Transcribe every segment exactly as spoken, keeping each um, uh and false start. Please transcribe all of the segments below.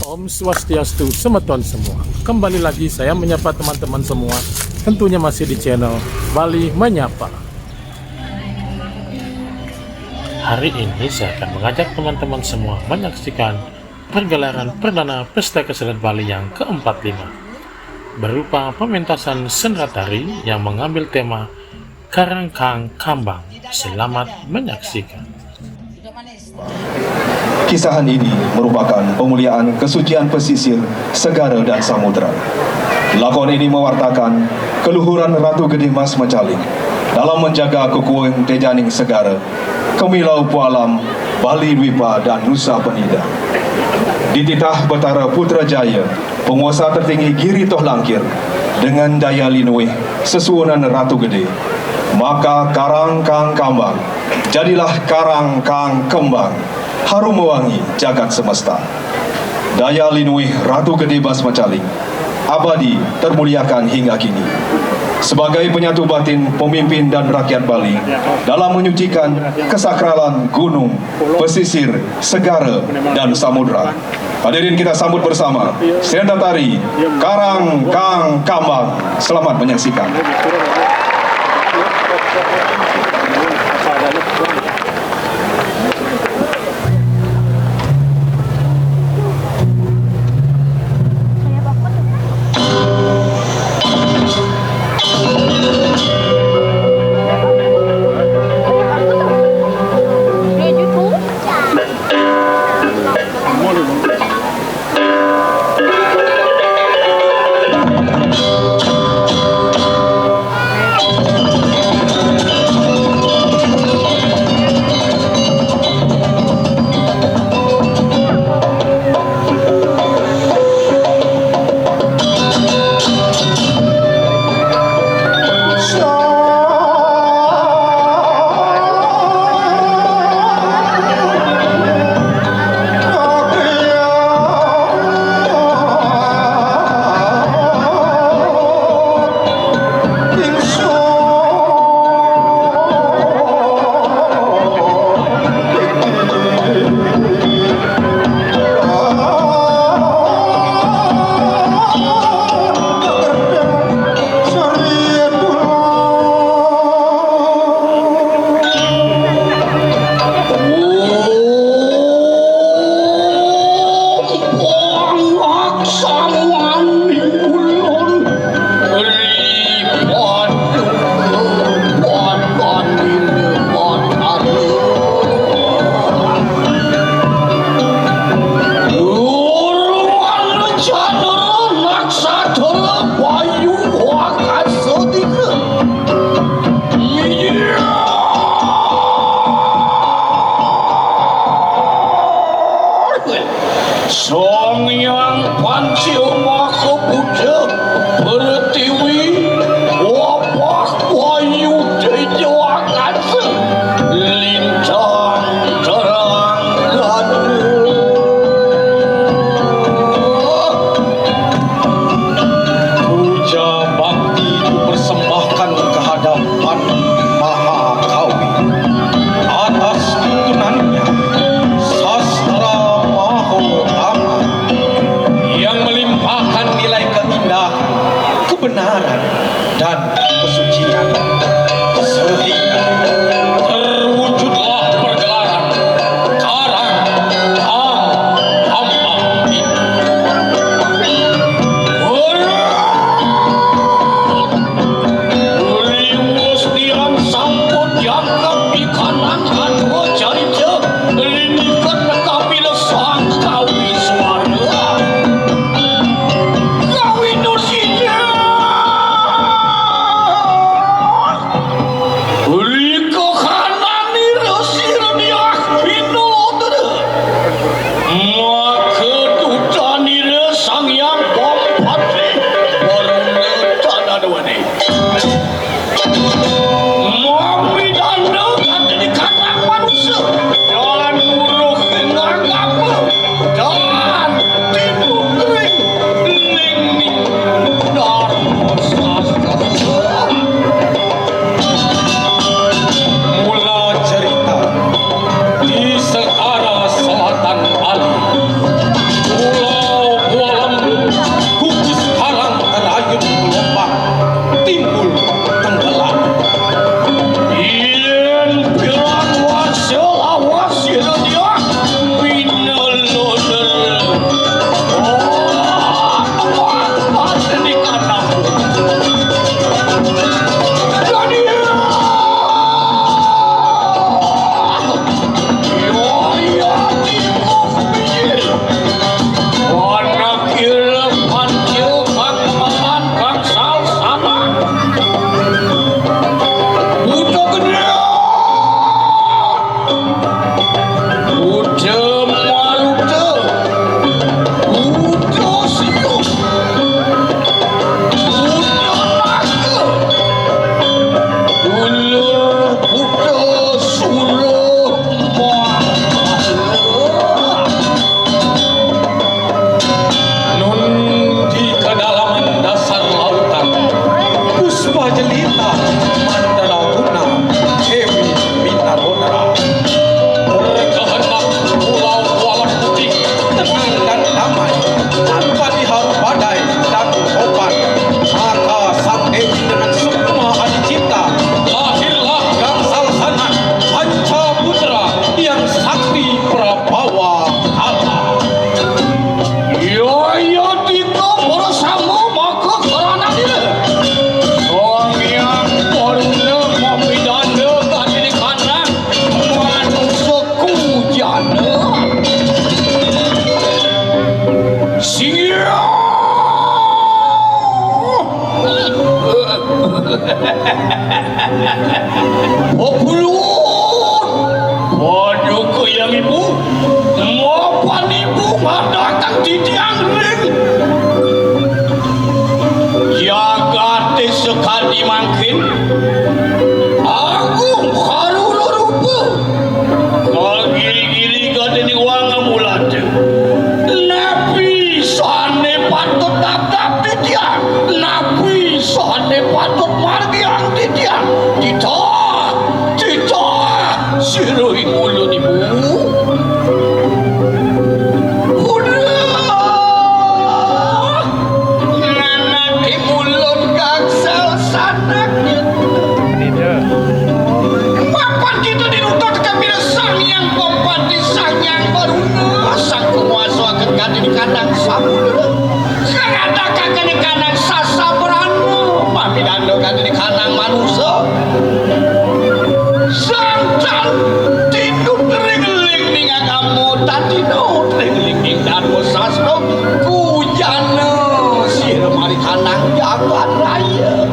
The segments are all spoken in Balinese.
Om Swastiastu, semeton semua. Kembali lagi saya menyapa teman-teman semua, tentunya masih di channel Bali Menyapa. Hari ini saya akan mengajak teman-teman semua menyaksikan pergelaran perdana Pesta Kesenian Bali yang keempat lima, berupa pementasan sendratari yang mengambil tema Karang Kang Kambang. Selamat menyaksikan. Kisahan ini merupakan pemuliaan kesucian pesisir, segara, dan samudra. Lakon ini mewartakan keluhuran Ratu Gede Mas Macaling dalam menjaga kekueng tejaning segara, kemilau pualam Bali Dwipa dan Nusa Penida. Dititah Betara Putra Jaya, penguasa tertinggi Giri Toh Langkir, dengan daya linuih sesuunan Ratu Gede, maka Karang Kang Kambang jadilah karang kang kembang, harum mewangi jagat semesta. Daya linuih Ratu Gede Mas Macaling abadi termuliakan hingga kini sebagai penyatu batin pemimpin dan rakyat Bali dalam menyucikan kesakralan gunung, pesisir, segara, dan samudra. Hadirin, kita sambut bersama sendratari Karang Kang Kambang. Selamat menyaksikan. Sang Hyang Panca Maha Buddha, pertiwi, wabah, wayu, tejo, akasa, lintang, terang, ganda. Puja bakti dipersembahkan ke hadapan Maha Kawi atas tuntunannya sastra Maha Aman yang melimpahkan nilai keindahan, kebenaran, dan kesucian, sehingga terwujudlah pergelaran Karang Kang Kambang ini. Ora! Uli wus tiang sampun jangkep di kanang kadwa carita, liniket kapila sang kawi suara. Kawi nusina. Uli kahananira sira diah pinulodra. Maka dutanira Sang Hyang Pampatri Waruna Tanadwani. Mapidana kanthi dikatang manusa. Jalan muruh ing Ning wanga mulade. Napi sane patut dapdap titiang? Napi sane patut margiang titiang? Titah, titah, sira ing ulun ibu. Udah. Nanak ing ulun gangsal sanak. Mapan kita dinuntut ka Sang Hyang Pampanti, Sang Hyang Baruna, Sang Kumaso akan kadi di kandang samudra. Kang ada kagadi kandang sasabrana, mami danda kadi di kandang manusa. Sang tan tinut ring ling ning agama, tan tinut ring ling ning dharma sastra, kujana sira mari kandang jagat raya.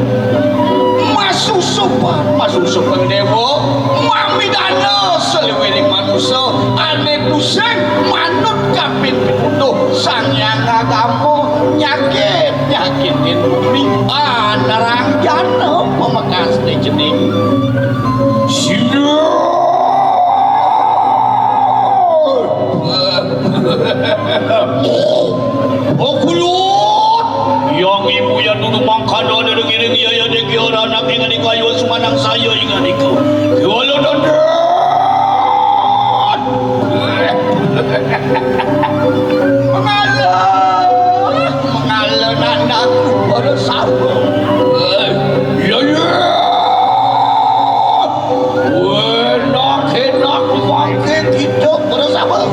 Masusupan, masusupan dewa, mami danda saliwiring manusa, ane tusing manut kapin pituduh Sang Hyang Agama, nyakit, nyakitin bumi, anarang jana pamekasne cening. Sira. Okulut. Yang ibu ya dulu mangkana ada dengiring ya ya degi ora anak ingani kayu sumanang saya ingani ku. Kiwala dandan. Mengalah, mengalah nanakku pada sapa. Ya, ya. Enak-enak mangke kita pada sapa.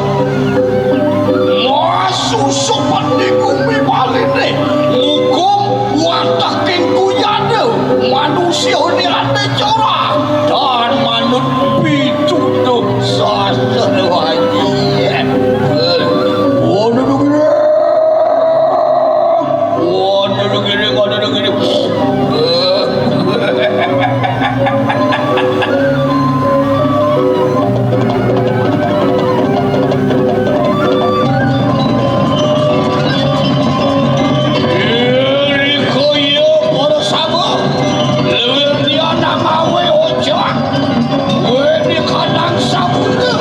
Masusupan di gumi baline. Mukum watak kengkuyada. Manusia ni ada corah. Dan manut pituduh sastra wajib. Waduh, duh, gini. Waduh, duh, gini, waduh, duh, gini. Irika iya para sabuk, luwih dia nang awe ojak. Kowe di kandang sabuta,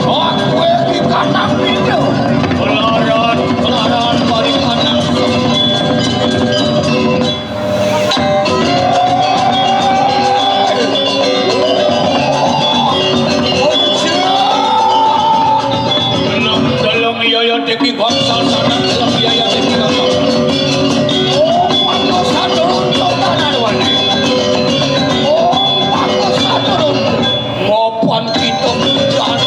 sok kowe di kandang bina. Kelaran, kelaran balik kandang. Dalam, dalam iya ya teki gangsal sana, dalam iya ya teki gangsal. Oh, pantes turun ke tanah wane. Oh, pantes turun. Mapan kita hujan.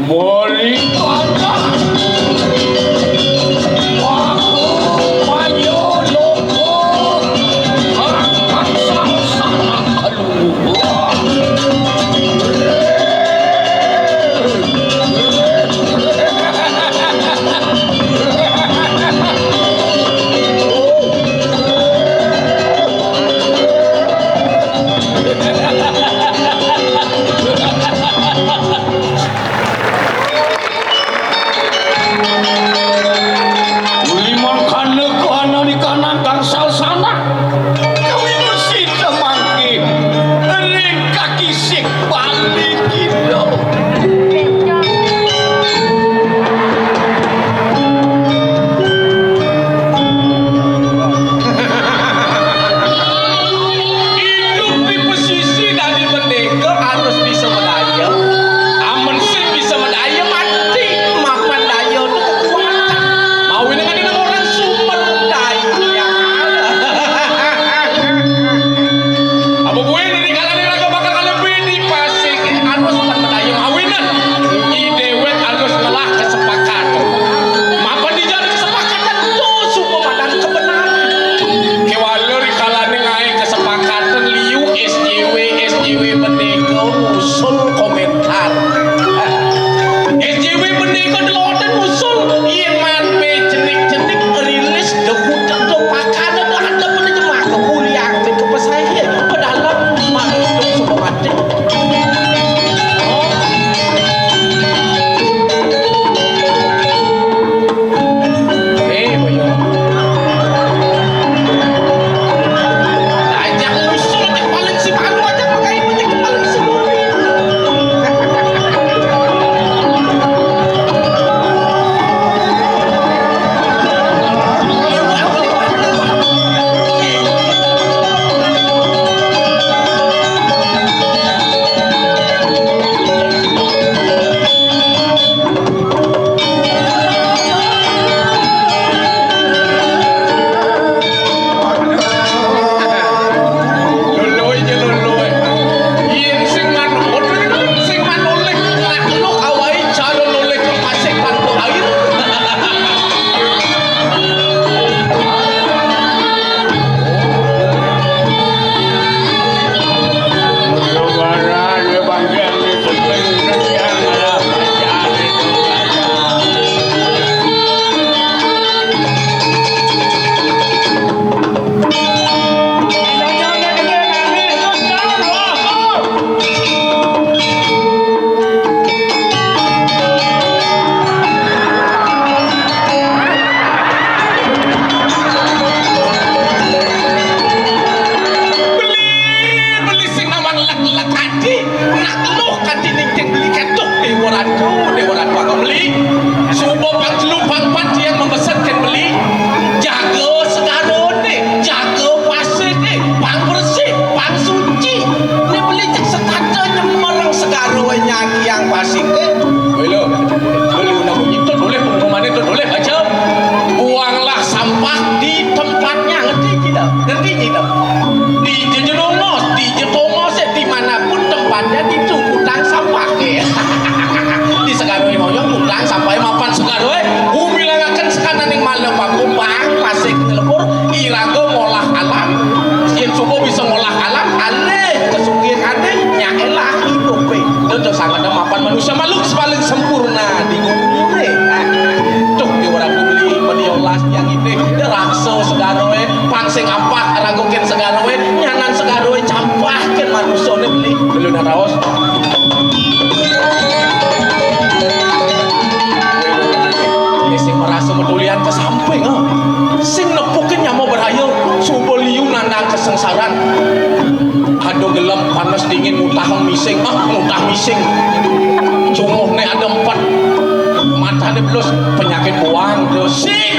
Mari kanan. Aku mayo loko. Angkat sangsana kaluhur. Gelem panas dingin, mutah mising, ah, mutah mising. Cunguhné ada empat, matané belus, penyakit buang terus. Sing!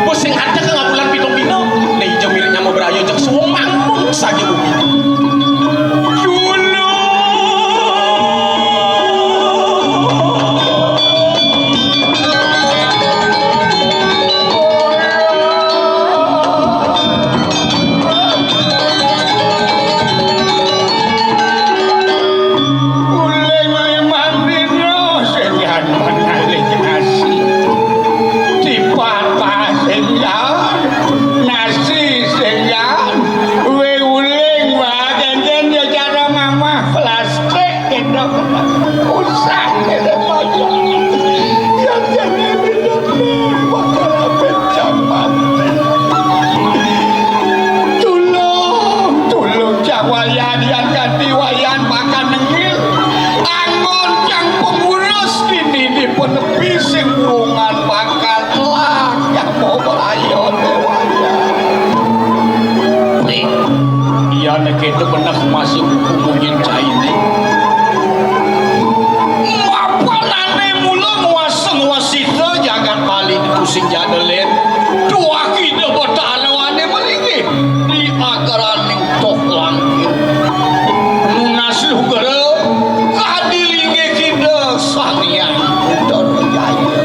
Pusing ada ke ngabulan pitung dina. Né ija mirip nyama beraya, jeg suwung mangkung saja bumi. Julu. Uling limang dina sing jan manalih nasi. Dipatah sing jan, nasi sing jan. Wé uling waé kénkén ya cara mamah plastik kéto. Usah kéto. Yén jani minumé bakal apit jam mati. Tulung, tulung, cang wayan, yan ganti wayan bakal nengil. Anggon cang pengurus dini dipenepi sing wungan bakal telah nyamuk berayon dewaya. Nih, iya nek itu bener masih kumunyin cainé. Mapanané mula nguasa-nguasita jagat Bali ditu sing jada lén. Tuah Ida Betara ané malinggih di agaraning Toh Langkir. Nunas lugra kadi linggih Ida Sang Hyang Udara Jaya.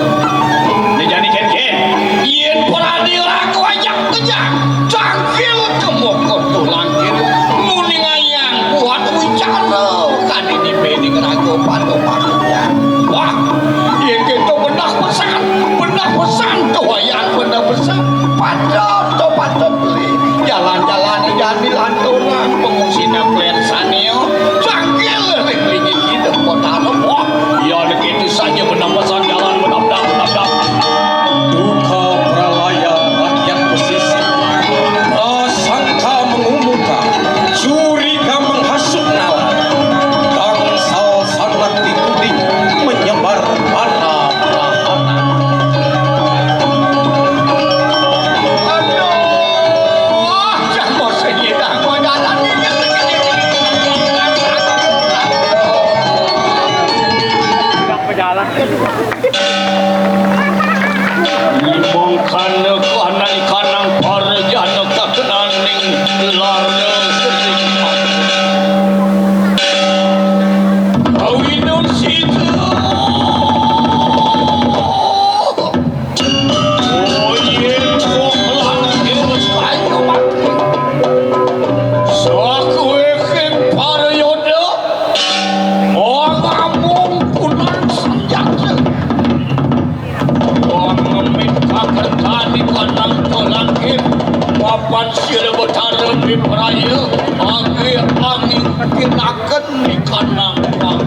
Né jani kénkén, yén pradé raga ajak kejang, tangkil ka moko Toh Langkir, nguningayang buat wicara kadi dibéning raga pada pakunyang. Wah, yén kéto bendah pesan, bendah pesan, Toh Wayan bendah pesan, patut, Toh patut beli. Jalan-jalan jani lanturan, pengungsiné klen sania, tangkil ring linggih Ida Betara. Wah, iya nek itu saja bendah pesan jalan bendah bendah bendah bendah. Duka pralaya rakyat pesisir, prasangka mengumuka, curiga menghasut nalar, tangsal sanak dituding menyebar mana-mana. Aduh, cak bos ini dah gua jalan ini. Pejalan. Limang kana kana ikanang para jana kakenaning lara ketinggalan. Kawinun sida. Oyen kok langkir kayu mati. Sakuwéhing para yoda. Ora mung kunang sanjata. Wong ngemit kakertani kanang kalangkir. Mapan sira betara pipraya. Angge angin kinaken ikanang pang.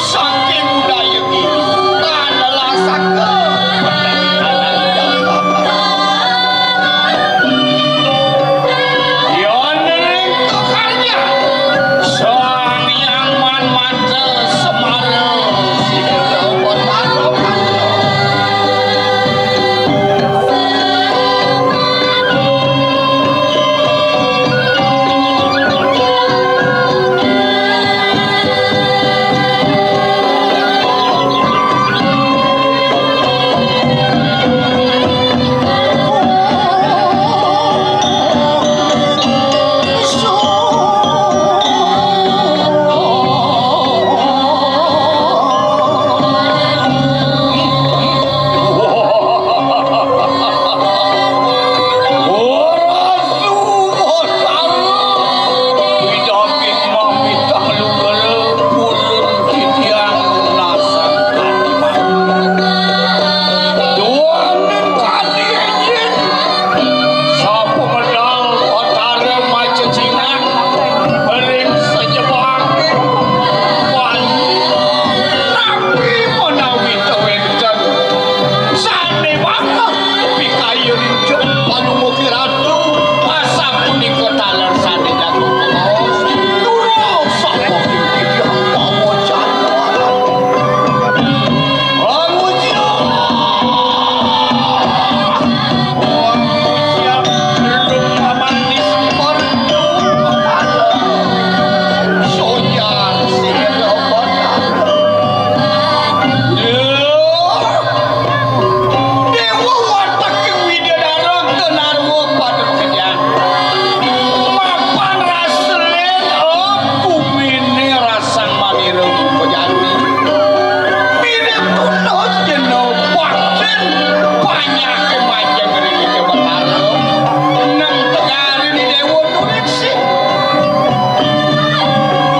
Saking budaya iki adalah saking penderitaan. Yonering kekarya Sang Hyang Man Mata Semara Sira Betara. Sapa medal Batara maca jinah ring sajebag wali, napi menawi tawenten sane banget pikayun jeng Palungguh Ratu, asapunika taler sane jago pemaos, durus saking titiang pawocana. Dewa watek Widadara Ganarwa pada makejang. Mapan rasa lén, oh, gumine rasa Sang Manira Mukajati. Mirip tunas jena baktin panjak majeng ring Ida Batara. Nang tegarin Dewa Nurik sih.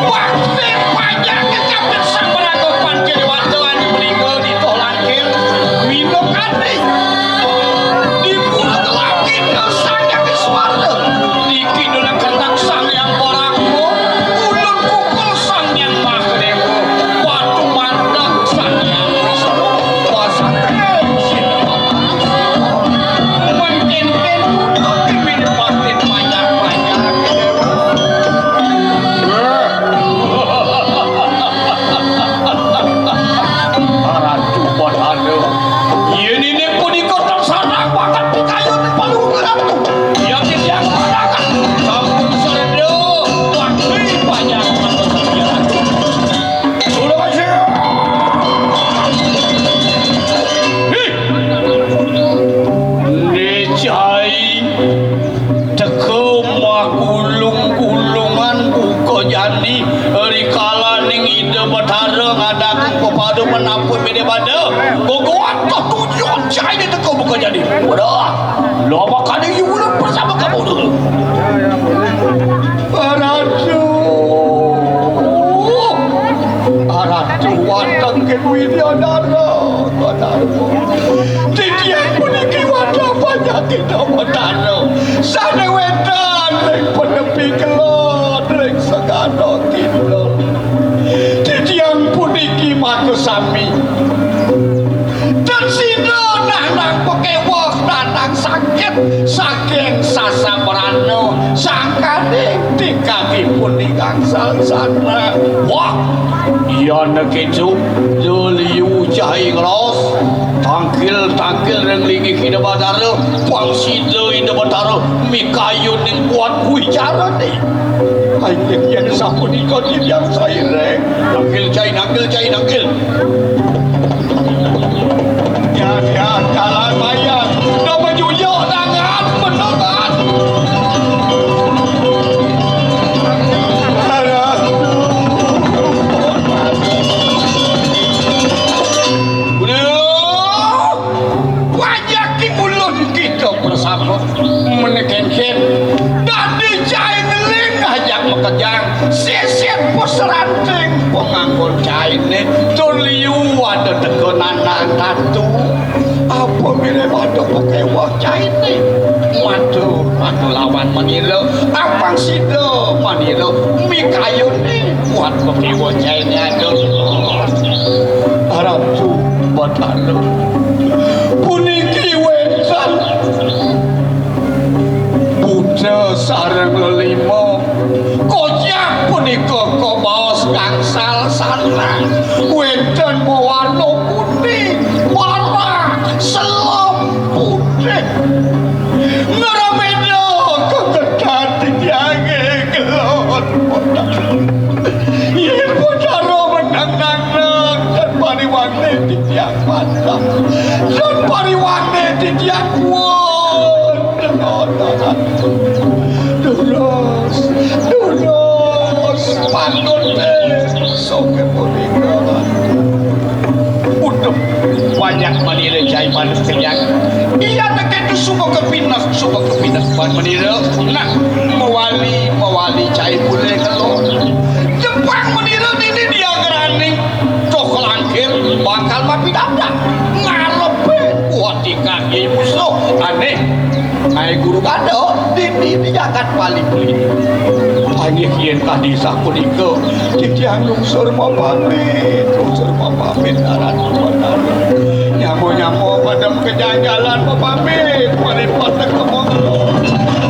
Baktin panjak kecapit Sang Maraga Panca Dewata ane melingga di toh langkir. Minuk ati. Di pura langkir Sang Hyang Iswara. Niki nunas kertak Sang Hyang Parama, ulun kukul Sang Hyang Mahadewa, watu manteg Sang Hyang Wisnu, pasang sin mata sita. Mengkinten tutup mimit batin banyak-banyak. Ratu Batara. Yén inggih punika tansah banget pikayun Palungguh Ratu. Yén titiang mangdakan sampun salendra bakti panjak. Kula kasih. Ih. Nicai. Teka makulung-kulungan buka jani, rikalaning Ida Batara ngadaken pepada menampun mede bada. Gogoan tetujon cai di teka buka jani. Waduh, lo bakane yulun bersama kamu dulu. Ratu. Ratu wateng ken Widyadara. Titiang puniki wantah panyakit Ida Batara. Sane wénten ring penepi kelod ring segana kidul. Sami. Ten sida nahnang pakéweh, nahnang sakit saking sasabrana sangkaning tingkahipun ingkang sangsara. Wah, yan kéto, leliu cai ngelos, tangkil-tangkil ring linggih Ida Batara, pang sida Ida Batara mikayunin buat wicarané. Inggih, yén sapunika titiang sairing. Nangkil cai, nangkil cai, nangkil. Ya, ya, jalan mayat. Dah menjujur tangan, menengan. Aduh. Udah. Wajah ki ulun kita bersama. Menekenken. Dadi cai ngeling ajak makejang. Sisit peseranting penganggon cainé. Tur liu ada tekenan tatu. Apa mirip ada pakéweh cainé. Madu, madu lawan manira. Apang sida manira mikayuné. Buat pakéweh cainé ada. Ratu Batara. Puniki wénten buta sareng lelima. Kocap punika kabaos gangsal sanang. Wénten mawarna kuning, barak, selem, putih. Ngrabéda kagetah titiangé gelon. Yén Batara menang-menang, tan pariwangné titiang patah. Tan pariwangné titiang kuat. Durus, durus, panggoné, sugih punika. Uduh, banyak manira cai manut kejang. Iya, nek itu suba kepinek, suba kepinek ban manira. Nah, mawali, mawali cai mulai ngelon. Jepang manira nini diagraning. Toh kelangkir bakal mapidabdab. Ngarepe kuat dikaki musuh. Aneh. Ai guru gada, dini di jagat Bali beli. Panggih yen kadi sapunika, titiang lungsur mapamit, lungsur mapamit, aran Batara. Nyamo-nyamo pada makejang jalan mapamit, mari pada kemongko.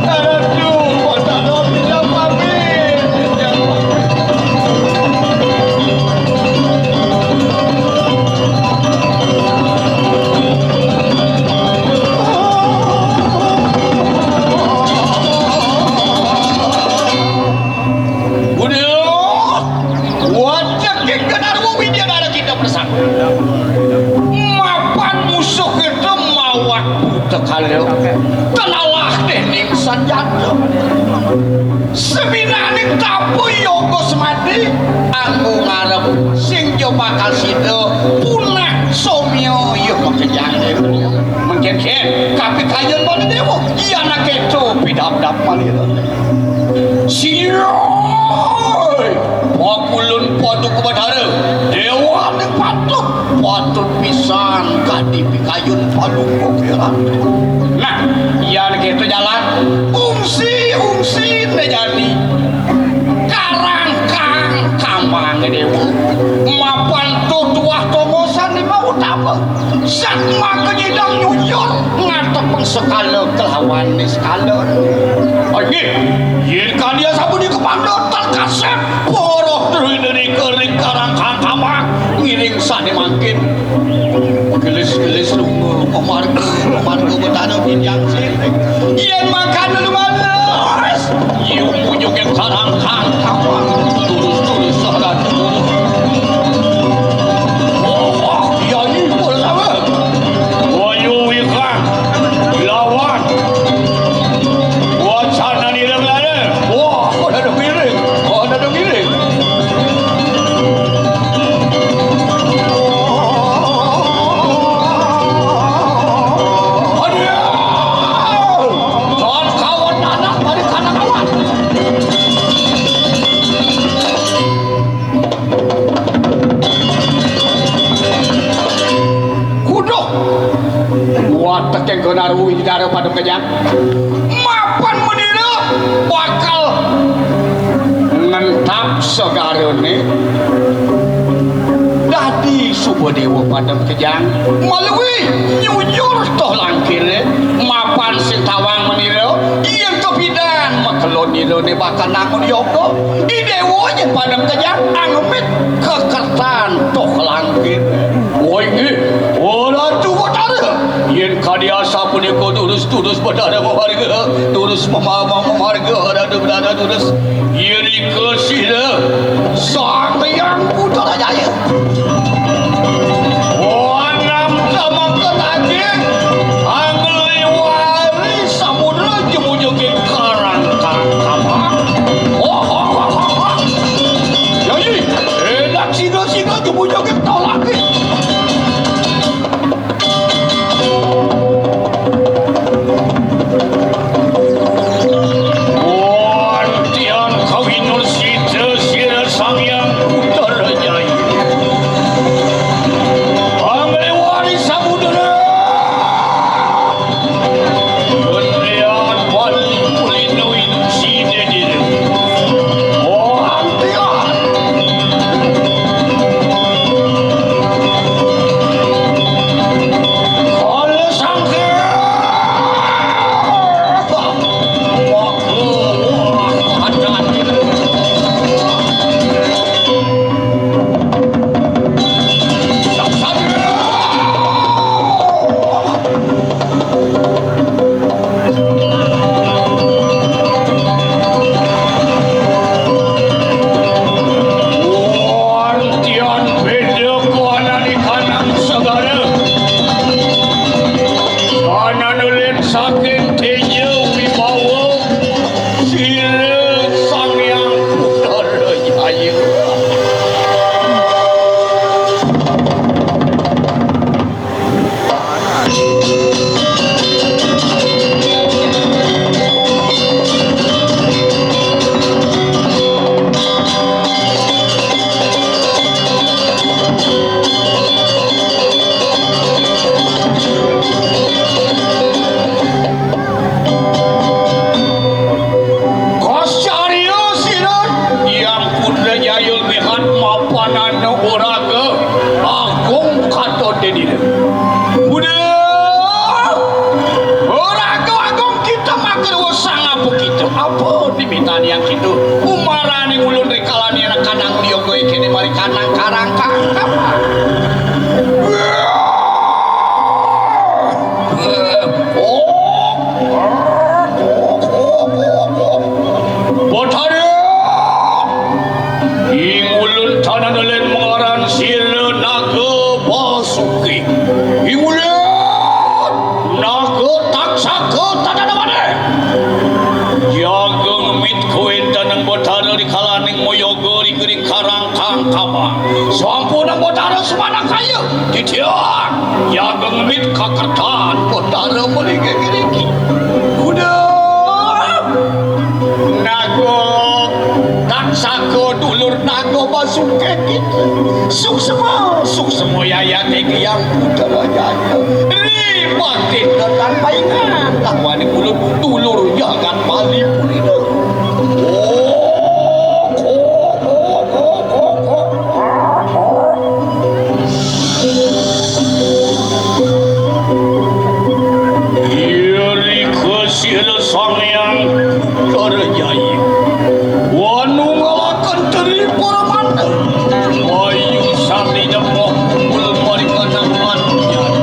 Aran tu, Batara, titiang pamit, titiang pamit. Udah, wajah ke kenarwo widya dara kita bersatu. Mapan musuh kita mawat puta kala. Tenalah dening sanjata. Sebinaning tapa yoga semadi, anggo ngarep sing ja bakal sida punah somya ya makejang. Mengken-ken, kapikayan Bala Dewa, yan akéto pidabdab malira. Sirai, pakulun Paduka Batara, Dewa ning patut, patut pisan kadi pikayun Paduka Kiratu. Nah, yan kéto jalan, ungsi, ungsi né jani. Karangkang kamang Dewa. Mapan tuah tongosan lima utama. Sat maka nyidang nyujur, ngatepeng sekala kelawan niskala. Inggih, yen kalian sapunika pangda terkasep, poroh druwina nika ring karangkang kamang, ngiring sane mangkin. Gelis-gelis lunga, pemarga, pemarga betara titiang siring. Yen mangkana lumaras, yu punyuke karangkang kamang, turus-turus sarat. Wah, yayi, pun sama. Wayu wikah lawan wacana nireng lare. Wah, kok ada ngiring? Kok ada ngiring? Aduh! Kawan-kawan anak balik kanak kawan. Kuduh. Watek yang gonar uwi dara pada kejang. Mapan menira bakal ngentap segarane. Dah Adi suba Déwa Padem Kejang, maluih nyujur toh langkiré, mapan sing tawang manira, yén kapidan makelod nira né bakal nangun yoga. I Déwa yén Padem Kejang angemit kakertan toh langkir. Woi nggih, oh Ratu Betara, yén kadi asapunika durus-durus Betara mamarga, durus mama-, mama-, mamarga Ratu Betara durus. Irika sira Sang Hyang Putrajaya. Wanam samangka daging, angliwari samudra jemujunging karang kakama. Oh, oh, oh, oh, oh. Yayi, enak sira-sira jemujunging tolaki. Wantian kawinur sida sira Sang Hyang Putra Jaya. Angliwari samudra. Gendean Bali Kulino Inung sida dira. Wantian. Kala sangkir. Wantian béda kuanané kanang segara. Kananulin saking téja wibawa sira Sang Hyang Putra Jaya. Kos carya sira, Hyang Putra Jaya lihat mapanana oraga agung katon dedine. Udah, oraga agung kita makarwa sang apa kita? Apa diminta yang kita? Umarane ulun rikalaning anak kanang liya kowe kene mari kanang karang kakap. Batara! Ing ulun tanah nelen mengaran sira Naga Basuki. Ing ulun Naga Taksaka tanah namane. Jaga ngemit kawéntenan Batara di kalaning moyoga di gering karang kang kamang. Sampunang Batara sumanakaya. Titiang, jaga ngemit kakertan Batara mriki-mriki. Udah. Naga Taksaka dulur Naga Basuki kita. Suksma, suksma yayate Hyang Putra Jaya. Ribatin ketan paingan. Lawane ulun dulur jagat Bali purina. Oh, oh, oh, oh, oh, oh. Irika sira Sang Hyang Putra Jaya. Wanu ngalaken teri paramana. Wayu sami demoh kumpul marikanang manjan.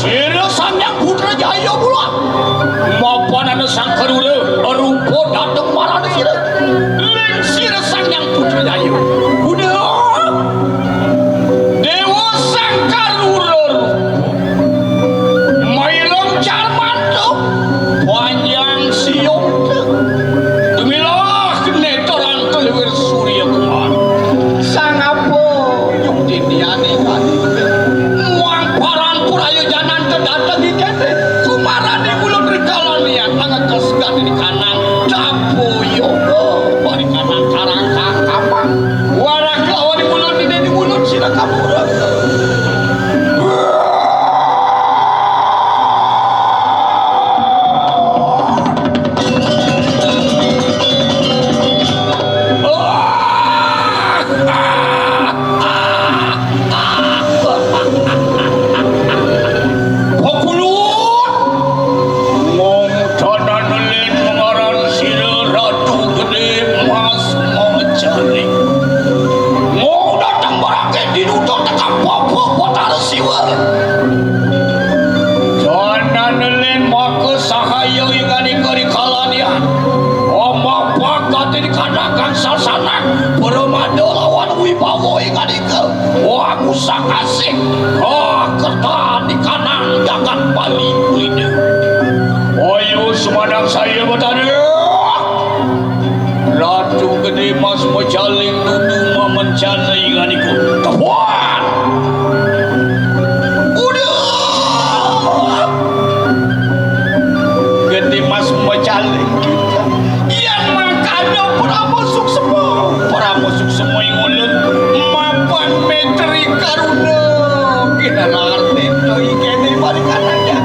Sira Sang Hyang Putra Jaya mula. Mapanana Sang Karuna, rupa dhateng marana sira. Ling sira Sang Hyang Putra Jaya. Udah. Dewa Sang Karuna. Maireng Jalmanta. Panjang siung. Dumilah netran kaliwir Surya Kumar. Sangapa yuktiniyane kadi? Muang paran puraya janan tedateng ikete. Kumaraning ulun rikala niat angekes gati di kanang. Dapu yoga bari kanang karang kakapang. Warah lawan ulun dine di ulun sira kapura. Pakulut! Ngomong danan lin mangaran sira Ratu Gede Mas Mawecani. Mau datang barangke dinutur tekan papa Batara Siwa. Danan lin maka sahaya ingkang ika dikalanian. Omah pagati dikatakan sasanak pramada lawan wibawa ingkang ika. Wah, usah kasih. Ah, kertani kanang jagat Bali kulina. Ayo sumandak saya batara. Ratu Gede Mas Majaling dudu mamencani nganiku. Tepuan! Udah! Gede Mas Majaling kita. Yen mangkana Parama Suksma, Parama Suksma ing ulun mapan metri karuna. Kinalar tito ikene balikan aja.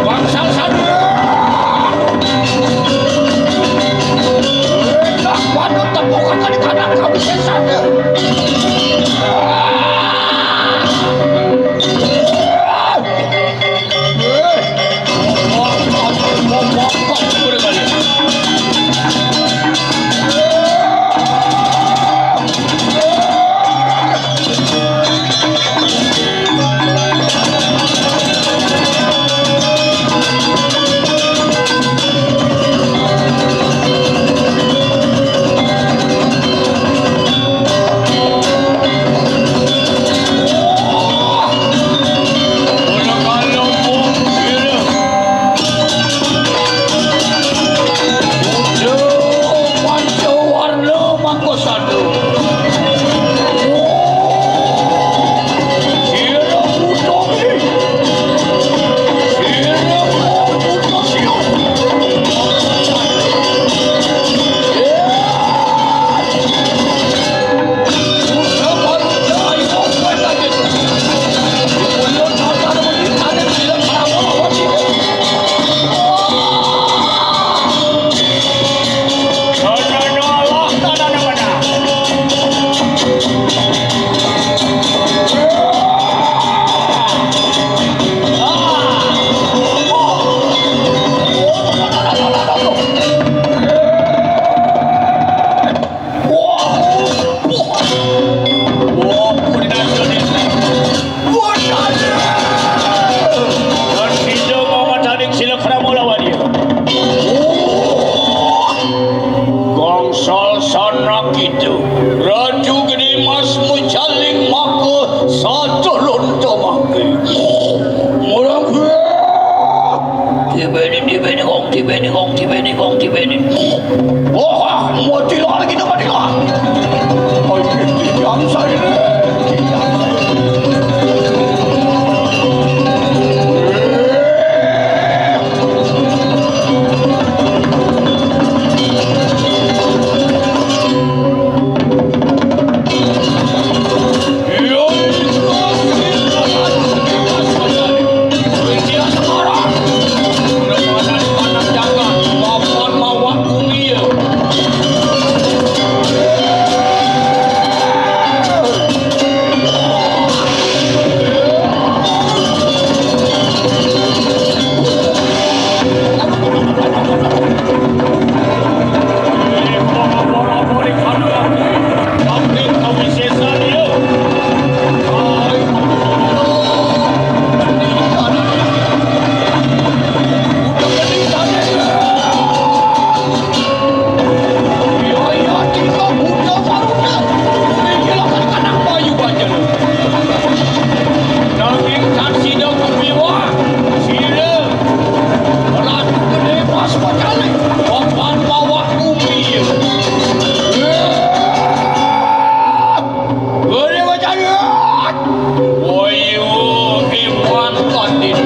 Bangsal sadé. Enak banget tepuk kaki kanan kami sesat. Gangsal sanak itu, Ratu Gedé Mas majaling maka satulun tomangké. Murang Tibénin, tibénin, kong, tibénin, kong, tibénin, kong, tibénin. Wah, mati lah kita, mati lah. Ayo, yang saya ini. Nanging tan sida kumiwah, sira Ratu Gedé Mas Pacalih, papan mawak bumi. Gedé Pacalih. Woi, woi, iwan tandin.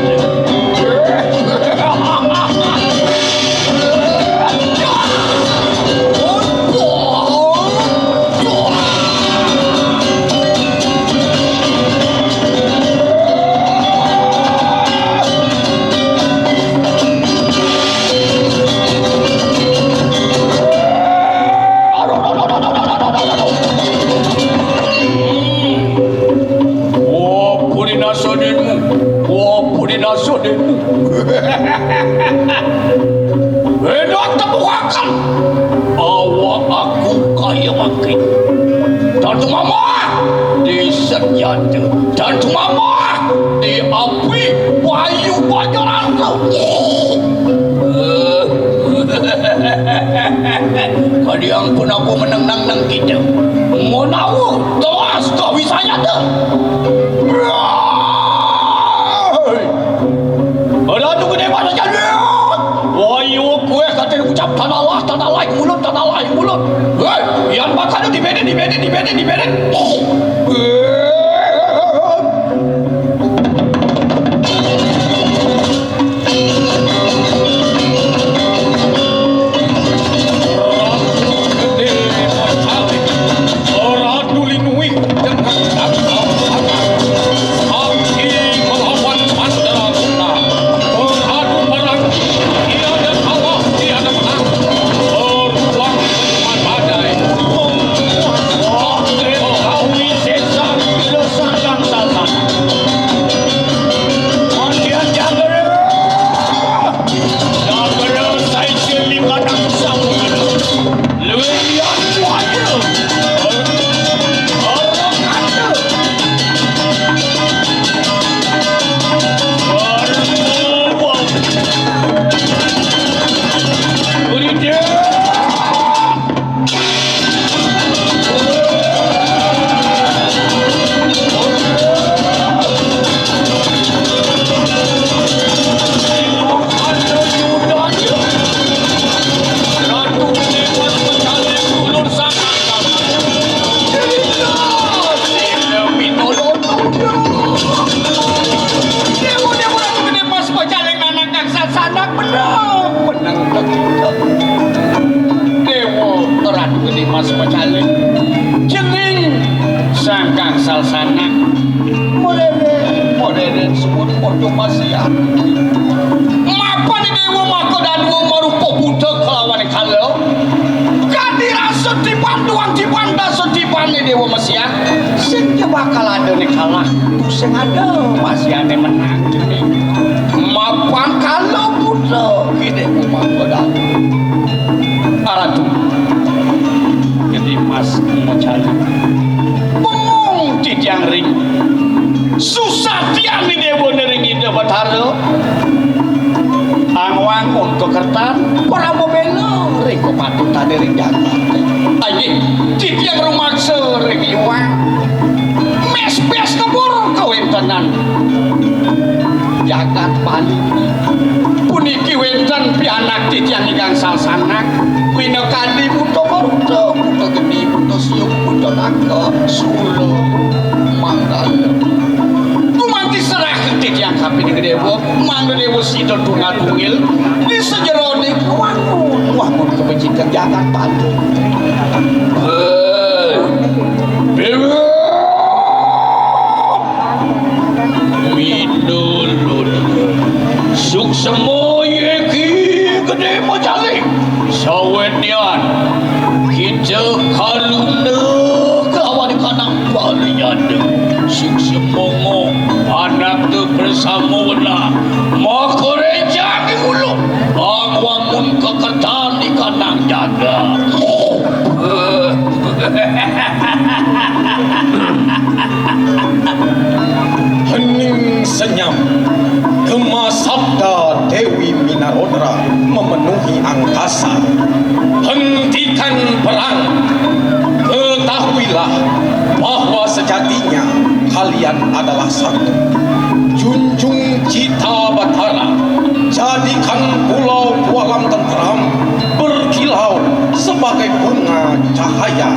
Wah, purina sodinmu. Wah, purina sodinmu. Enak tepukaken. Awak aku kaya mangkin. Dan tumamah di senjata. Dan tumamah di api bayu banjaranta. Kadiang pun aku menang nang nang kita. Menawa tewas kau bisa nyata. Ratu Gedé Batu Jaduk. Woi, woi, kue kate ucap tanah lah, tanah lah, mulut, tanah lah, mulut. Hei, yang makan di benen, di benen, di benen, di benen. Ratu Linuwih dengan tangkal panas. Sakti melawan Mandar Padha masihan. Mapan Déwa Maka Dadua marupa buta kalawan kala. Kadi rasa tiban duang tiban dasa tiban Déwa masihan. Sing ja bakal adané kalah, sing ada masihané menang. Mapan kala buta Ki Déwa Maka Dadua. Aratu. Gedé Mas Mocali. Bengong titiang ring susah tiang di déwa ring Ida Betara. Angwang untuk kertan, parama bela ring kapatutané ring jagat. Inggih, titiang rumaksa ring iwang. Més-més kebur kawéntenan jagat Bali. Puniki wénten pianak titiang ingkang sasanak, winakadi Buta Maruta, Buta Geni, Buta Siung, Buta Naga, Sula, Manggala. Gumanti serah titiang kapining déwa, mangda déwa sida tunggal tungil di sajeroning wangun, wangun kebecikan jagat Bali. Hei, déwa! Minulun. Suksma yéki gedé macali. Sawetnian kita kaluna kawan kanang baliyana. Suksma ngo anak tu bersama wena. Maka rejang di ulu. Bang wangun kekertan di kanang jaga. Hening senyap, gema sabda Dewi Minarodra memenuhi angkasa. Hentikan perang, ketahuilah bahwa sejatinya kalian adalah satu. Junjung cita Batara, jadikan Pulau Pualam Tenteram berkilau sebagai bunga cahaya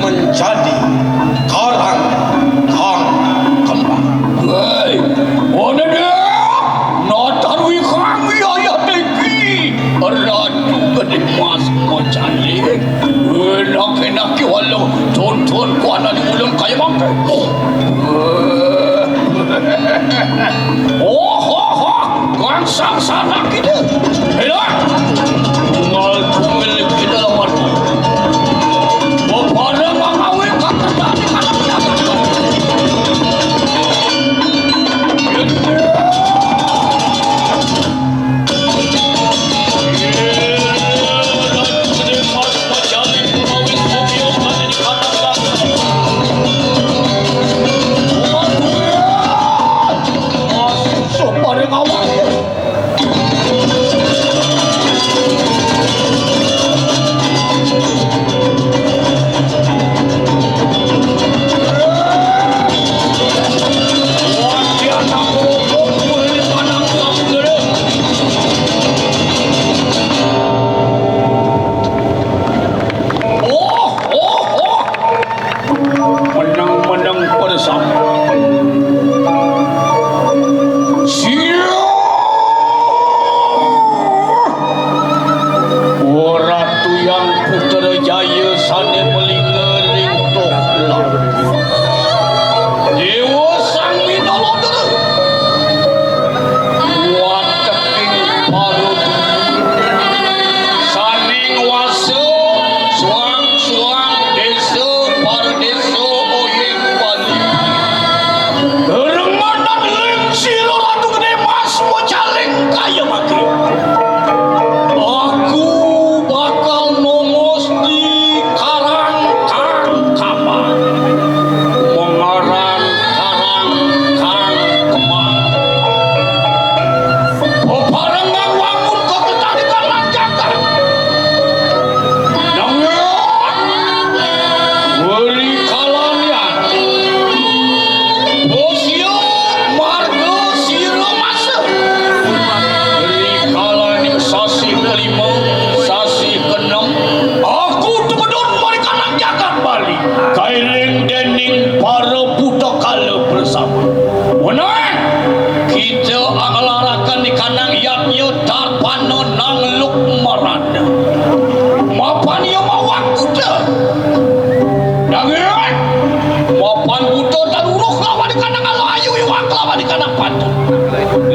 menjadi karang kang kembang. Hei, mana dia? Natar wikang wiayah tinggi. Ratu Gedé Mas Mocali. Enak-enak ki walau tonton kuana di ulun kaya bangkai. Oh, oh, oh, gangsang sanak kita. Elak. Tunggal tunggal kita lawan. Bepada mengawin kata tadi malam dapat. Menang-menang pada sampai. Siap.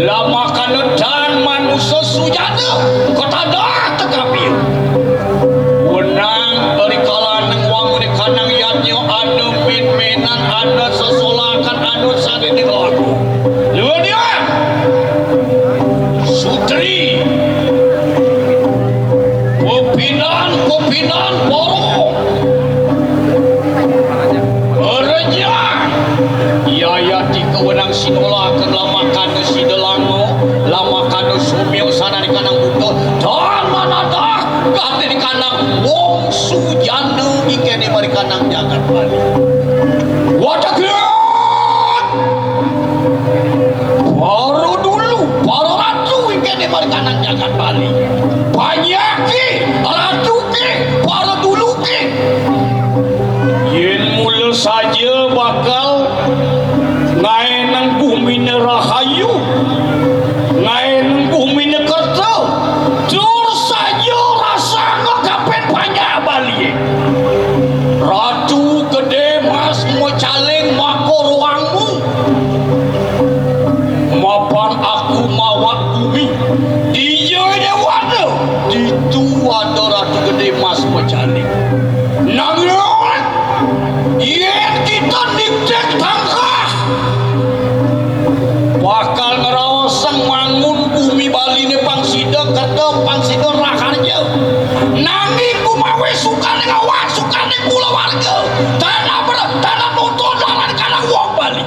Lamakana tan manusa sujana, katadah tekapi. Wenang rikalaning wanguné kanang yadnya ada min-minan, ada sesolakan, ada sané dilaku. Ludian, Sutri, Kopinan, Kopinan, Borong, Rejang. Yayati kawenang sinolakan lamakana sida lango, lamakana sumiyosanan kanang buta, tan manadah gati kanang wong sujana ingkéné marikanang jagat Bali. Wategiat! Para dulu, para ratu ingkéné marikanang jagat Bali. Panyaki, ratu ké, para dulu ké. Yén mula saja bakal ngaénang guminé rahayu, ngaénang guminé kerta, tur saja rasanga kapin panjak Balié. Ratu Gedé Mas Macaling maka roangmu. Mapan aku mawak gumi, dija déwata, ditu ada Ratu Gedé Mas Macaling. Nanging yén kita nitih tangkah, bakal ngraosang mangun gumi Baliné pang sida kerta, pang sida raharja. Nanging kumawé sukaning awak, sukaning kulawarga, tan abra-, tan nuntun lawan kanang wong Bali.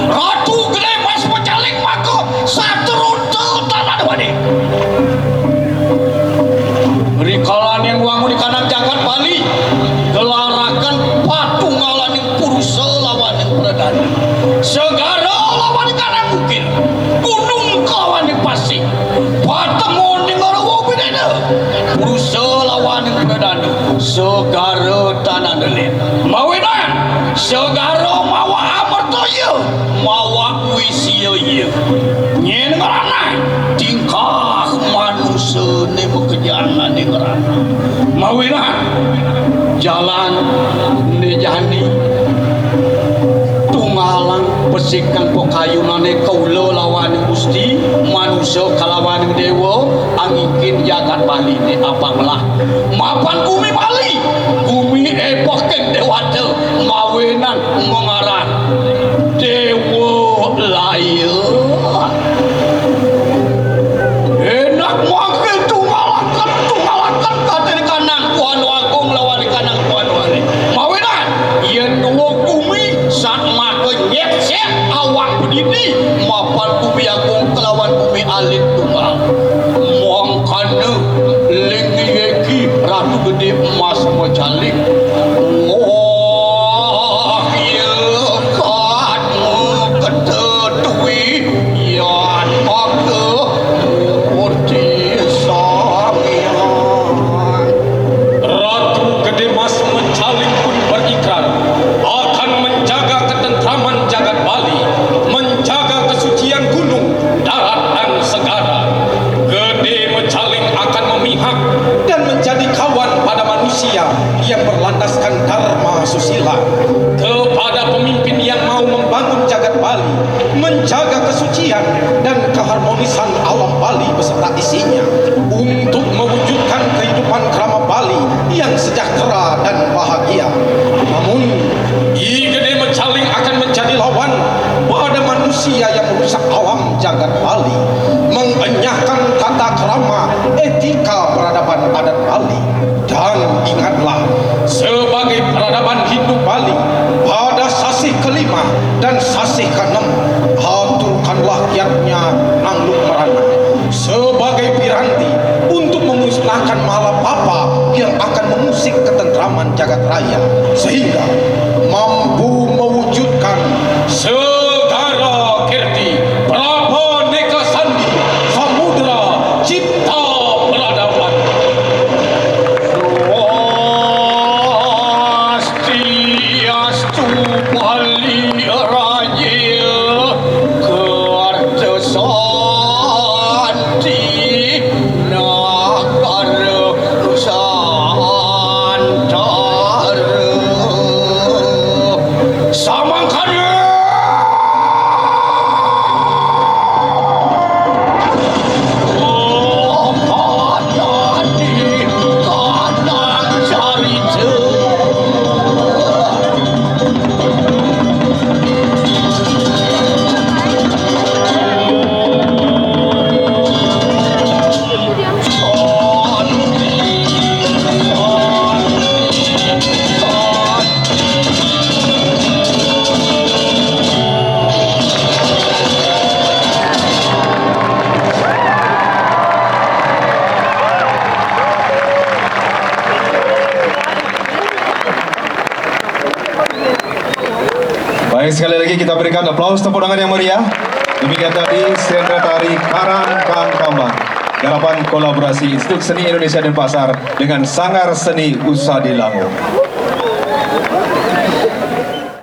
Ratu Gedé Mas Macaling maka satruta tanan wané. Rikalaning wangun kanang jagat Bali, gelaraken patunggalaning purusa lawaning pradana. Segara lawan kanang bukit, gunung kalawaning pasih, patemuning rawa bidana, purusa lawaning pradana, segara tanan delit. Mawinan segara mawa amerta iya, mawa wisia iya. Nyén ngranah tingkah manusané makejang ané ngranah. Mawinan jalan né jani tunggalang besikang pakayunané kaula lawaning Gusti, manusa kalawaning déwa, anggikin jagat Baliné apang lah. Mapan gumi Bali, gumi époking déwata, mawinan mangaran Déwa Laya. Énak mangké tunggalaken, tunggalaken kanang Wanu Agung lawan kanang Wanu Alit. Mawinan yén dua gumi satmaka nyétsét awak padidi, mapan gumi agung kalawan gumi alit tunggal. Mangkana ling yéki Ratu Gedé Mas Macaling. Wah, iya katmu ketetuwi yan maka murti Sang Hyang. Ratu Gedé Mas Macaling pun berikrar akan menjaga ketentraman jagat Bali, menjaga kesucian gunung, darat, dan segara. Gedé Macaling akan memihak dan menjadi kawan pada manusia yang berlandaskan dharma susila, kepada pemimpin yang mau membangun jagat Bali, menjaga kesucian dan keharmonisan alam Bali beserta isinya, untuk mewujudkan kehidupan krama Bali yang sejahtera dan bahagia. Namun, I Gedé Macaling akan menjadi lawan pada manusia yang merusak alam jagat Bali, mengenyahkan tata krama, etika peradaban adat Bali. Dan ingatlah, sebagai peradaban Hindu Bali, pada sasih kelima dan sasih keenam, aturkanlah yadnya Nangluk Merana sebagai piranti untuk memusnahkan malapapa yang akan mengusik ketentraman jagat raya, sehingga mampu mewujudkan segara kirti, prapaneka sandi, samudra cipta peradaban. Swastiastu, Bali Raja Kertasanti, Nagara Nusantara. Sekali lagi kita berikan aplaus tepuk tangan yang meriah. Demikian tadi Sendra Tari Karang Kang Kambang. Garapan kolaborasi Institut Seni Indonesia Denpasar dengan Sanggar Seni Usadi Lango.